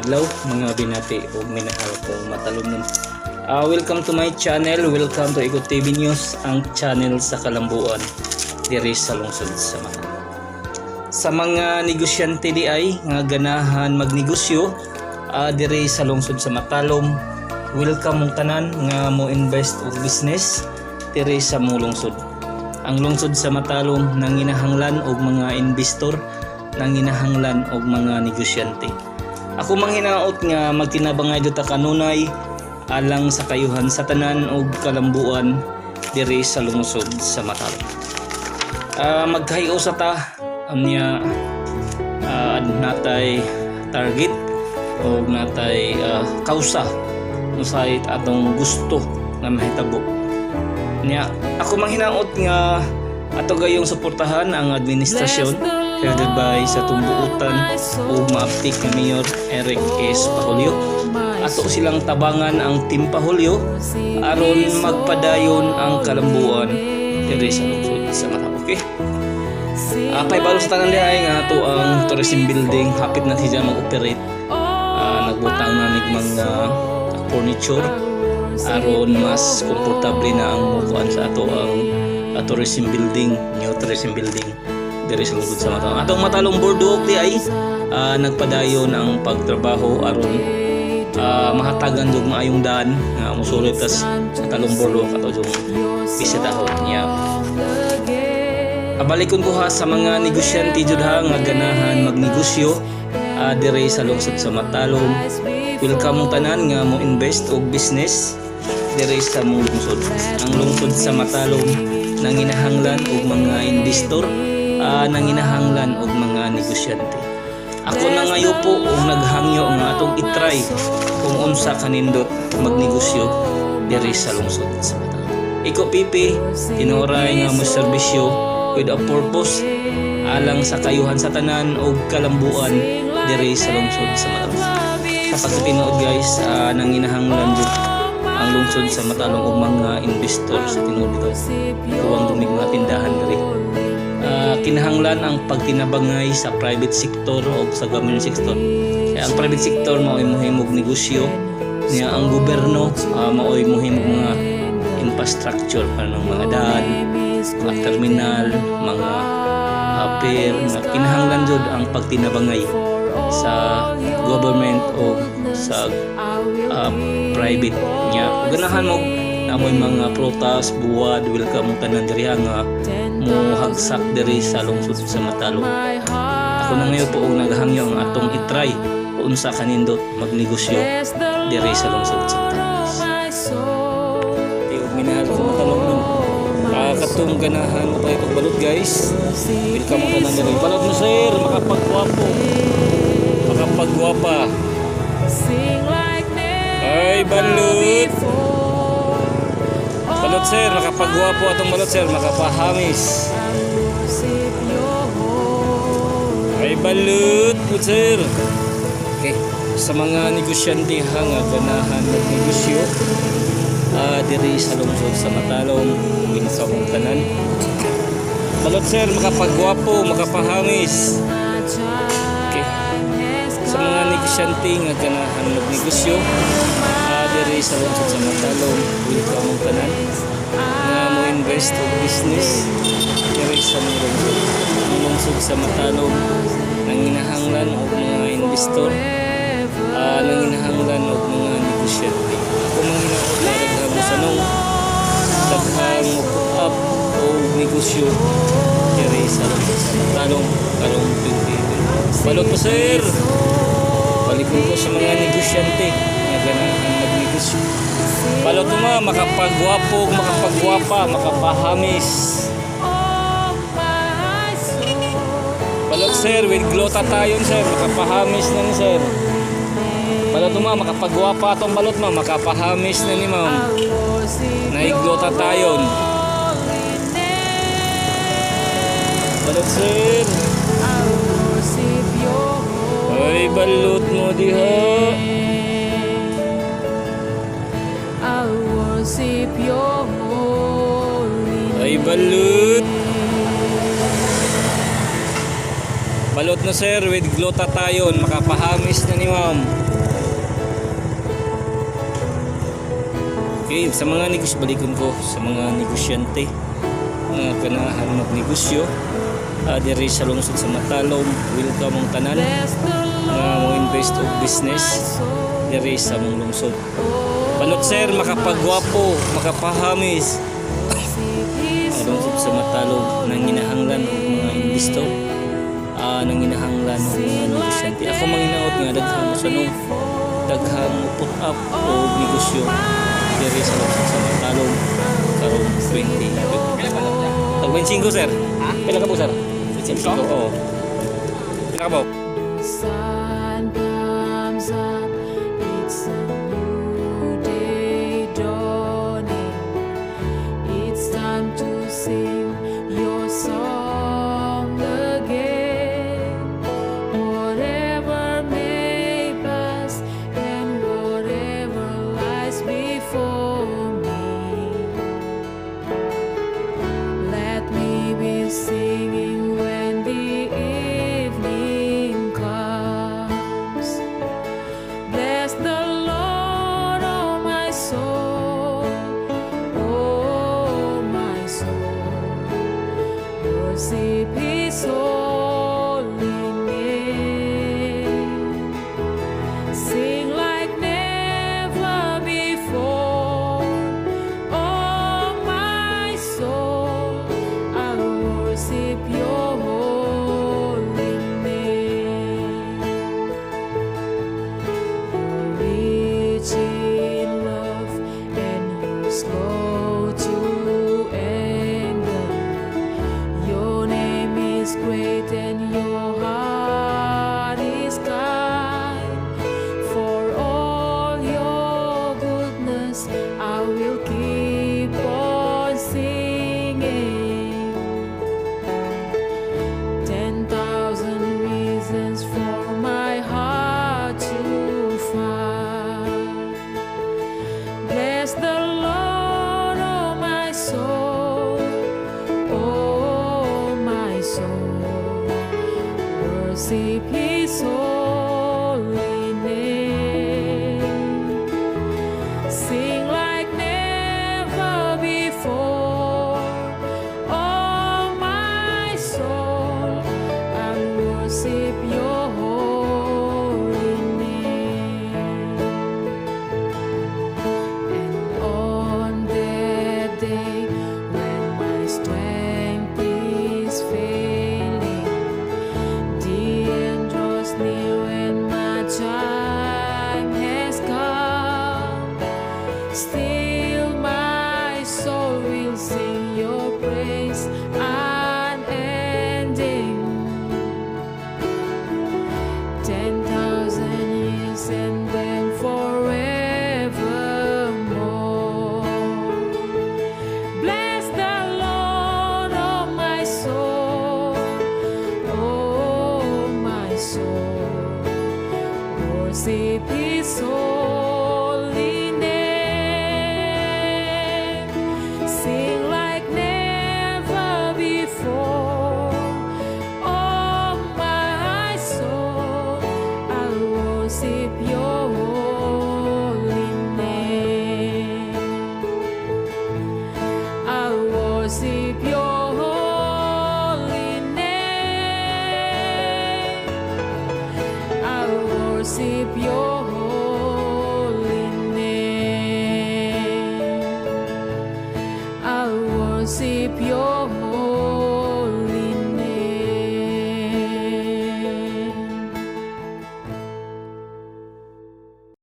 Adlaw, mga binati ug minahal kong matalomnon. Welcome to my channel, welcome to Iko TV News, ang channel sa kalambuan diri sa lungsod sa Matalom. Sa mga negosyante di ay nga ganahan magnegosyo diri sa lungsod sa Matalom, welcome mong tanan nga mo invest og business diri sa mong lungsod. Ang lungsod sa Matalom nanginahanglan og mga investor, nanginahanglan og mga negosyante. Ako manghinaot nga magtinabangay ta kanunay alang sa kayuhan sa tanan og kalambuan diri sa lungsod sa Matalom. Magkahiusa sa ta niya, natay target o natay kausa unsay atong gusto nga mahitabo niya. Ako manghinaot nga ato gayong suportahan ang administrasyon headed by sa tumbuutan o maaptik nga Mayor Eric S. Pahulyo. Ato silang tabangan ang Team Pahulyo aron magpadayon ang kalambuan diri sa lungsod sa Matalom. Okay? Paibalo sa tanan diay nga ato ang tourism building hapit na siya mag-operate. Nagbutang na nig mga furniture aron mas komportable na ang mukuan sa ato ang tourism building, new tourism building diri sa lungsod sa Matalom. Atong Matalom Boardwalk di ay nagpadayon ang pagtrabaho aron mahatagan og maayong daan nga mosulod tas Matalom Boardwalk ato yung bisitahon niya. Abalikon ko ha sa mga negosyante jud ha nga ganahan magnegosyo diri sa lungsod sa Matalom. Welcome mong tanan nga mo invest og business diri sa mong lungsod. Ang lungsod sa Matalom nanginahanglan og mga investor, nanginahanglan og mga negosyante. Ako na ngayo po og naghangyo nga atong itry kung unsa kanindot magnegosyo diri sa lungsod sa Matalom. Iko pipi, tinuray nga mo serbisyo with a purpose alang sa kayuhan sa tanan og kalambuan diri sa lungsod sa Matalom. Sa pagkatinuod, guys, nanginahanglan jud ang lungsod sa Matalom og mga investor sa tinuod dito. Kuwang dumig mga tindahan diri. Kinahanglan ang pagtinabangay sa private sector o sa government sector. Kaya ang private sector mao'y mohimog negosyo niya, ang gobyerno mao'y mohimog mga infrastructure para ng mga daan, mga terminal, mga pier, mga kinahanglan jud ang pagtinabangay sa government o sa private niya. Kung ganahan mo namoy mga prutas, buwad, welcome mo tanan diri nga mo hagsak diri sa lungsod sa Matalom. Ako na ngayon po og naghangyo ang atong itry kung unsa kanindot magnegosyo diri sa lungsod sa Matalom. Di og minahal ko Matalom nun. Katong ganahan mo pa itong balot, guys. Welcome mo tanan diri. Balot mo, sir, makapagwapo. Makapagwapa. Ay, balot. Balot, sir, makapagwapo atong balot, sir, makapahamis. Ay, balot po, sir. Okay. Sa mga negosyante ha nga ganahan magnegosyo diri sa lungsod sa Matalom, welcome tanan. Balot, sir, makapagwapo, makapahamis. Okay. Sa mga negosyante nga ganahan magnegosyo diri sa lungsod sa Matalom, welcome tanan nga mo invest og business diri sa mga lungsod. Ang lungsod sa Matalom nanginahanglan og mga investor, nanginahanglan og mga negosyante. Ako manghinaot na daghang mosanong, daghang mo put up og negosyo diri sa lungsod sa Matalom karong 2020. Balot po, sir. Balikon ko sa mga negosyante nga ganahan magnegosyo. Balot mo ma, makapagwapo, makapagwapa, makapahamis. Balot, sir, with glutathione, sir, makapahamis na ni sir. Balot mo ma, makapagwapa atong balot ma, makapahamis na ni ma'am. Naiglutathione. Balot, sir. Ay, balot mo diha. I'll worship your holy Ay, balot. Balot na, sir, with glutathione, makapahamis na ni ma'am. Okay, sa mga negosyo, balikon ko sa mga negosyante nga ganahan magnegosyo diri sa lungsod sa Matalom, welcome ang tanan Bless the nga mo invest og Lord, business my soul. diri sa among lungsod. Panot sir, makapagwapo, makapahamis Worship His ang lungsod sa Matalom, nanginahanglan og mga investor, nanginahanglan og mga negosyante. Ako manginaot nga daghang usanong daghang put up og negosyo diri sa lungsod sa Matalom karong 20. Tag 25, sir. Pila ka po, sir? 25. Oo. Pila ka po? Sun comes up, it's a new day dawning. It's time to sing your song again. Whatever may pass and whatever lies before me, let me be singing when the evening comes. Bless the Lord, oh my soul, oh my soul. Worship His holy name. Sing like never before. Oh, my soul, I worship your holy name. You're rich in love and you're slow to anger. Your name is great and your heart is kind. For all your goodness, I will keep on singing. 10,000 reasons for my heart to find. Bless the Lord, oh my soul, oh my soul. Worship His holy name. Sing like never before. Oh, my soul, I worship your holy name. And on that day when my strength is failing, the end draws near and my time has come. Still, my soul will sing your praise unending. 10,000 years and then forevermore. Bless the Lord, oh my soul, oh my soul. Worship His holy name. Sing like never before. Oh, my soul, I worship your holy name. I worship your holy name. I worship your holy name. I worship your